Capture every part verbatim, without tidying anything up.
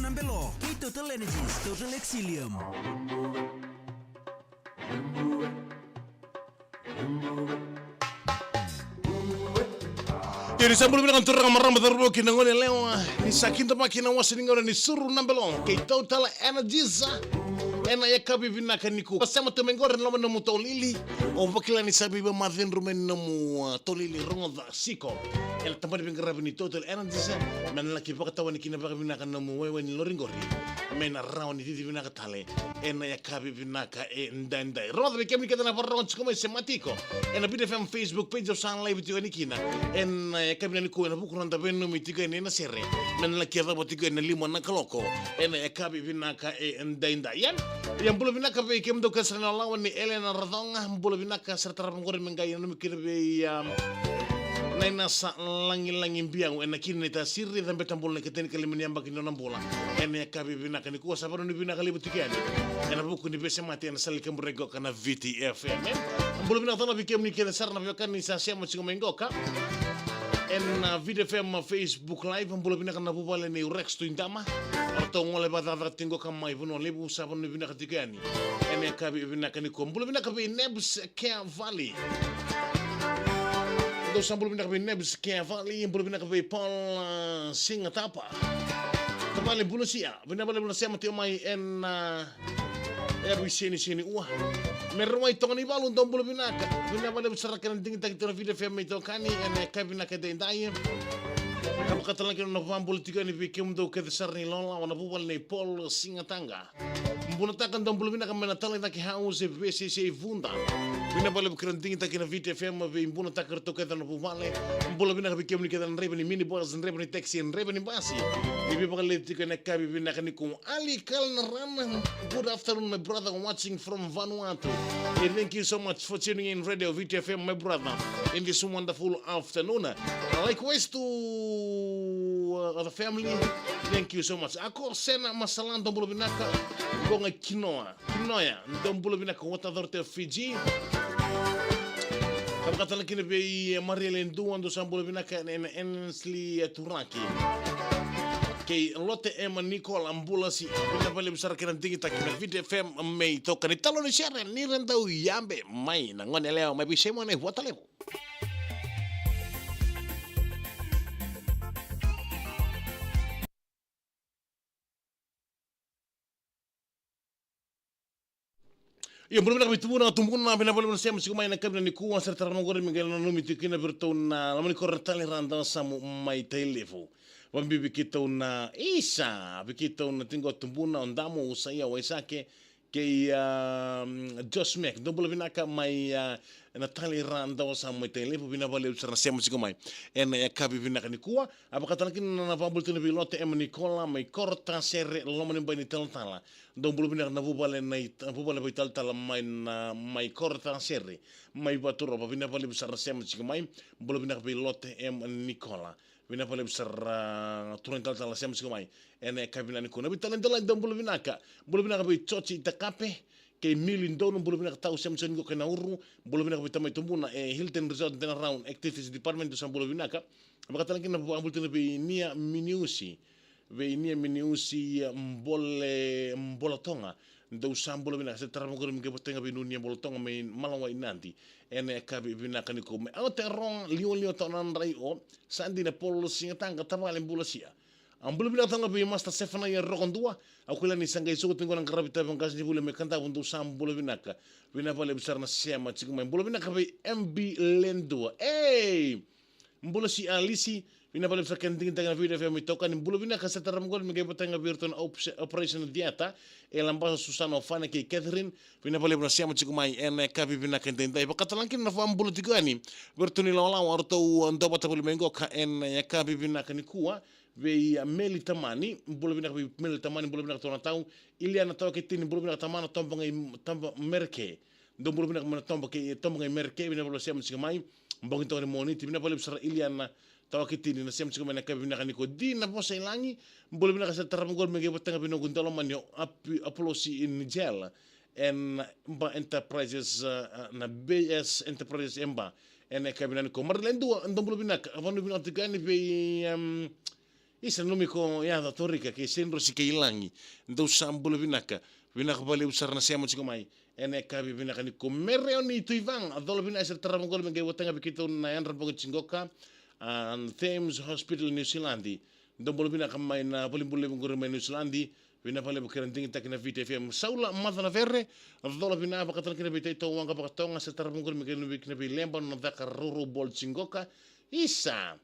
Na Belo, kei Total Energies, Total Exilium. Ia ni sa bula vinaka na turaga, marama, cauravou kei na gone yalewa, ni sa kidavaki na wasa ni gauna ni Suru na Belo kei Total Energies. Ena yakavi vinaka nikua, sema tu mai qori ena loma ni nomu taulili. O vakila ni sa veivamacedru mai na nomu, ah, taulili, rogoca, siko ena tabana ni veiqaravi ni Total Energies, me na laki vakatawani kina vakavinaka na nomu waiwai ni lori qori, me na rawa ni cici vinaka tale ena yakavi vinaka edaidai. Rogoca vei kemuni kece na vakarorogo tiko mai se mate tiko ena Viti F M Facebook page, au sa live tiko yani kina ena yakavi vinaka nikua ena vuku ni noda veinanumi tiko yani ena sere, me na laki yacova tiko ena lima na kaloko ena yakavi vinaka edaidai. Ia, ia bula vinaka vei kemudou kece sara na ilawalawa, ni Elena Racoga, bula vinaka sara, tarava qori me qai nanumi kina vei, ah, Nainasa Lagilagi Biau, ena kina ni tasiri, cabeta bula na ikatinikalima ni yabaki ni nona bula. Ena yakavi vinaka nikua sa vananumi vinaka levu tiko yani ena vuku ni veisemati ena sala ni kaburaki qoka na Viti F M, e. Bula vinaka tale vei kemuni kece sara na veiwekani ni sa sema tiko mai qoka ena, ah, Viti F M Facebook Live. Bula vinaka na vuvale nei Rex Tuidama, o ratou gole vakacaca tiko qoka mai Vanua Levu, sa vananumi vinaka tiko yani ena yakavi vinaka nikua. Bula vinaka vei Nebs Keavali. Dou sa bula vinaka vei Nebs Keavali, bula vinaka vei Paul, ah, Sigatapa. Tavale Bulusia, vinaka vakalevu na sema tiko mai ena, ah, Evu i Seni, Seni Ua. Merewai Toganivalu, dou bula vinaka. Vinaka vakalevu sara kei na digitaki tiko na Viti F M mai Tokani ena yakavi vinaka edaidai. Ka vakatalega kina na vakabula tiko yani vei kemudou kece sara na ilawalawa, na vuvale nei Paul Sigataqa. Bunataka, dou bula vinaka mai na Talai Cake House e Vesese i Vuda. Vinaka vakalevu kei na digitaki na Viti F M vei Bunataka, ratou kece na vuvale. Bula vinaka vei kemuni kece na draiva ni minibus, draiva ni taxi, draiva ni basi. Ni veivakaleti tiko ena yakavi vinaka nikua. Ali Kalnarana, good afternoon, my brother, watching from Vanuatu. Hey, thank you so much for tuning in Radio Viti F M, my brother, in this wonderful afternoon. Likewise to, uh, the family, thank you so much. Ako Sena Masala, dou bula vinaka. Boga Kinoa, Kinoya, dou bula vinaka. Water Authority of Fiji. Ka vakatalega kina vei Maria Ledua, dou sa bula vinaka, ena, ena Ensley, eh, Turaki. Kei Lote Emma Nicola Bulasi, vinaka vakalevu sara kei na digitaki na Viti F M mai Tokani. Talo ni sere, ni ra dau yabe mai na gone yalewa mai Visemone, Vuata Levu. Ia, bula vinaka vei Tubuna, Tubuna, vinaka vakalevu na sema tiko mai ena yakavi nikua, sa ra tarava qori me qai nanumi tiko kina vei iratou na loma ni koro na Talai Radawasamu mai Tailevu. Vabibi vei keitou na isa, vei keitou na tiko o Tubuna, o Damu, o Saia, o Waisake, kei, ah, Josh Mac. Dou bula vinaka mai, ah, na Talai Radawasamu mai Tailevu, vinaka vakalevu sara na sema tiko mai ena yakavi vinaka nikua. A vakatalega kina na vakabula tiko vei Lote Emma Nicola mai Korotasere, loma ni bai ni talatala. Dou bula vinaka na vuvale na i-, vuvale vakaitalatala mai na, mai Korotasere, mai Vaturova, vinaka vakalevu sara na sema tiko mai. Bula vinaka vei Lote Emma Nicola. Vinaka vakalevu sara, ah, turaga ni talatala, sema tiko mai ena yakavi vinaka nikua. Na veitalanoa, dou bula vinaka. Bula vinaka vei George Itakape kei Mili Donu, bula vinaka tau, sema tiko qo kei Nauru. Bula vinaka vei tamai Tubuna e Hilton Resort and Around Activities Department, dou sa bula vinaka. Vakatalega kina na vakabula tiko vei Nia Miniusi, vei Nia Miniusi, ah, Bole, Bolatoga. Dou sa bula vinaka, sa ra tarava qori me qai votega vei Nunia Bolatoga mai Malawa i Nadi ena yakavi vinaka nikua. Mai Aotearoa, Liwaliwa, Tonadrai, o sa dina Paul Sigataqa, tavale Bulasia. A bula vinaka talega vei Master Sefanaia Rokodua. Au kila ni sa qai suka tiko na qaravi tavi o qasenivuli mai Kadavu, dou sa bula vinaka. Vinaka vakalevu sara na sema tiko mai. Bula vinaka vei M B Ledua. Ei! Bula si Alisi, vinaka vakalevu sara kei na digitaki na Viti F M mai Tokani. Bula vinaka, sa ra tarava qori me qai votega vei iratou na op-, Operation Theatre e Labasa, Susana, o Fane kei Catherine. Vinaka vakalevu na sema tiko mai ena yakavi vinaka edaidai. Vakatalega kina na vakabula tiko yani vei iratou na ilawalawa, o ratou dua vata voli mai qoka ena yakavi vinaka nikua. Vei, ah, Meli Tamani, bula vinaka vei Meli Tamani, bula vinaka turaga tau. Iliana Tawaketini, bula vinaka tamana, Toba qai, Toba Mereke. Dou bula vinaka mai na Toba kei, Toba qai Mereke, vinaka vakalevu sema tiko mai. Bogi toka ni Moniti, vinaka vakalevu sara Iliana Tawaketini na sema tiko mai ena yakavi vinaka nikua. Dina Vosailagi, bula vinaka, sa ra tarava qori me qai votega vei noqu daulomani o Api-, Apolosi Nigel. Ena Ba Enterprises, ah, ah, na B S Enterprises e Ba. Ena yakavi vinaka nikua. Maria Ledua, dou bula vinaka. Vanua vinaka tiko yani vei, em, Isa, nanumi ko yaco Torika kei Sendrosi kei Lagi. Dou sa bula vinaka. Vinaka vakalevu sara na sema tiko mai ena yakavi vinaka nikua. Mereoni Tuivang, a cola vinaka, sa tarava qori me qai votega vei keitou na yadra bogi tiko qoka. A, Thames Hospital New Zealand. Dou bula vinaka mai na valibula levu qori mai New Zealand. Vinaka vakalevu kei ira digitaki na Viti F M. Saula Macanavere, a cola vinaka, vakatala kina vei Taitau Waqa Vakatoga, sa tarava qori me qai luve kina vei Leba na caka rourou ball tiko qoka. Isa.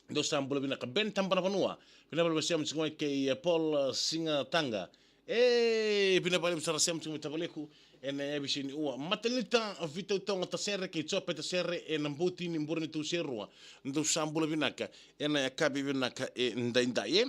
Dou sa bula vinaka. Ben Tabana Vanua. Vinaka vakalevu sema tiko mai kei, eh, Paul, eh, Siga Taqa. E, vinaka vakalevu sara sema tiko mai Tavaleku. Ena yakavi ni ua. Matanita Vitautoga Tasere kei Jope Tasere ena Botini, Burenitu, Serua. Dou sa bula vinaka. Ena yakavi vinaka edaidai, e.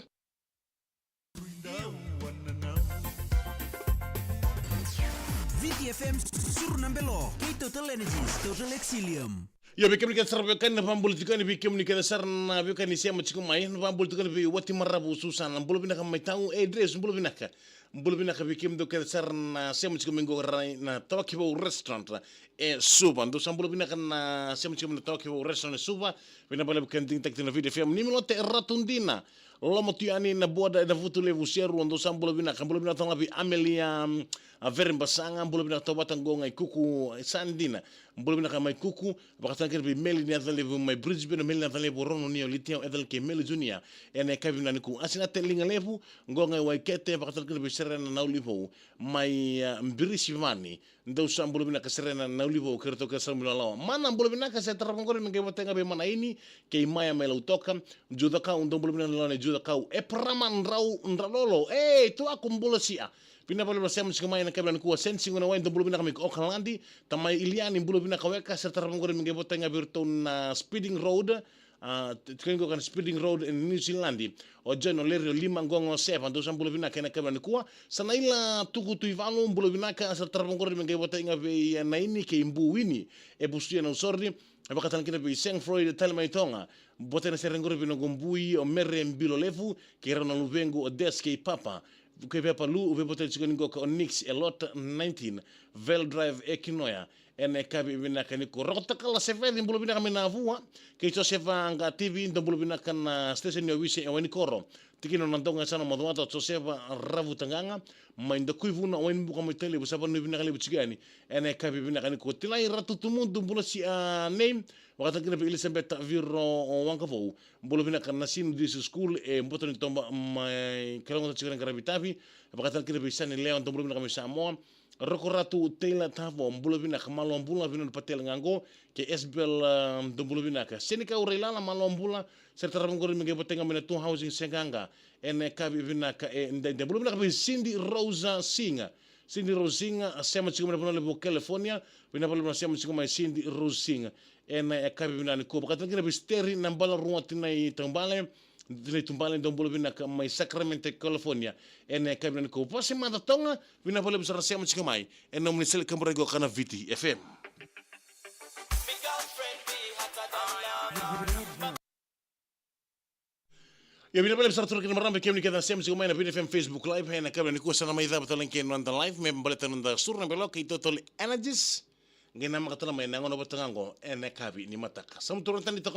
Viti F M, Suru na Belo, kei Total Energies, Total Exilium. Io, vei kemuni kece sara veiwekani, na vabula tiko yani vei kemuni kece sara na veiwekani sema tiko mai, na vabula tiko yani vei Wati Maravu Susana, bula vinaka mai Tau, e Dres, bula vinaka. Bula vinaka vei kemudou kece sara na sema tiko mai qo rai na Tawakivou Restaurant, e Suva. Dou sa bula vinaka na sema tiko mai na Tawakivou Restaurant e Suva, vinaka vakalevu kei na digitaki na Viti F M. Ni Milote Ratu Dina, Loma tu yani na boda ena Vutu Levu Serua, dou sa bula vinaka, bula vinaka tale ga vei Amelia, um, a Vere Basaga, bula vinaka tauvata qo ga i Kuku, e sa dina, bula vinaka mai Kuku, vakatale kina vei Meli ni yaca levu mai Brisbane, Meli ni yaca levu Rono ni o Litia, o Ethel kei Meli Junior, ena yakavi vinaka nikua. Asinate Liga Levu, qo ga i Waikete, vakatale kina vei Serena Naulivou, mai, a, Birisivani, dou sa bula vinaka Serena Naulivou, kei ratou kece sara mai Lalawa. Mana bula vinaka, sa tarava qori me qai votega vei Mana Ini, kei Maya mai Lautoka, Jucakau, dou bula vinaka na lewe ni Jucakau. Eparama Drau, Dralolo, e, tu aku bula sia. Vinaka vakalevu na sema tiko mai ena yakavi nikua. Seni Sigo na Wai, dou bula vinaka mai Okaladi, Tamai Iliani, bula vinaka weka, sa tarava qori me qai votega vei ratou na Speeding Road, a, t-, tiko qo ka na Speeding Road e New Zealand. O John O'Leary, o Lima, Gogo, o Seva, dou sa bula vinaka ena yakavi nikua. Sa na ila Tuku Tuivalu, bula vinaka, sa tarava qori me qai votega vei, e, Naini kei Buini, e Busuia na usori, e vakatale kina vei Seng Floyd, tale mai Toga. Votega na sere qori vei noqu bui, o Mere Bilo Levu, kei rau na luvequ, o Des kei Papa. Kei Vepalu, vei votega tiko ni qoka o Nix, e Lot nineteen, Vale Drive, e Kinoya. Ena yakavi vinaka nikua. Roko Takala Seveci, bula vinaka mai Navua. Kei Josefa Qa T V, dou bula vinaka na station ni ovisa e Wainikoro. Tikina o Nadroga, e sa na Macuata, o Josefa Ravutaqaqa. Mai Dakuivuna, o Wainibuka mai Tailevu, sa vanui vinaka levu tiko yani. Ena yakavi vinaka nikua. Tilai Ratu Tumudu, bula sia nei. Vakatale kina vei Elisabeta Viro, o Waqavou. Bula vinaka na Sinu District School, e Boto ni Toba mai Kalougata tiko na qaravi tavi. Vakatale kina vei Sani Lewa, dou bula vinaka mai Samoa. Roko Ratu Taylor Tavo, bula vinaka, malo bula, vinaka na patele ga qo, kei Esbel, ah, dou bula vinaka. Senikau Railala, malo bula, sa tarava qori me qai votega mai na Tu Housing Segaqa, ena yakavi vinaka edaidai. Bula vinaka vei Cindy Rosa Singa. Cindy Rosa Singa, a sema tiko mai na vanua levu o California, vinaka vakalevu na sema tiko mai Cindy Rosa Singa. Ena yakavi vinaka nikua. Vakatale kina vei Steri Nabalarua, tinai Taubale, tinai Tubale, dou bula vinaka mai Sacramento, California. Ena yakavi vinaka nikua. Vase Maca Toga, vinaka vakalevu sara na sema tiko mai ena nomuni sele kaburaki qo ka na Viti F M. Ia, vinaka vakalevu sara turaga kei na marama, kemuni kece na sema tiko mai na Viti F M Facebook Live. Ena yakavi nikua sa na mai cava tale ga na noda live me baleta na noda Suru na Belo kei Total Energies. Qai namaka tale mai na gauna vata ga qo ena yakavi ni mataka. Sa muturaka tani toka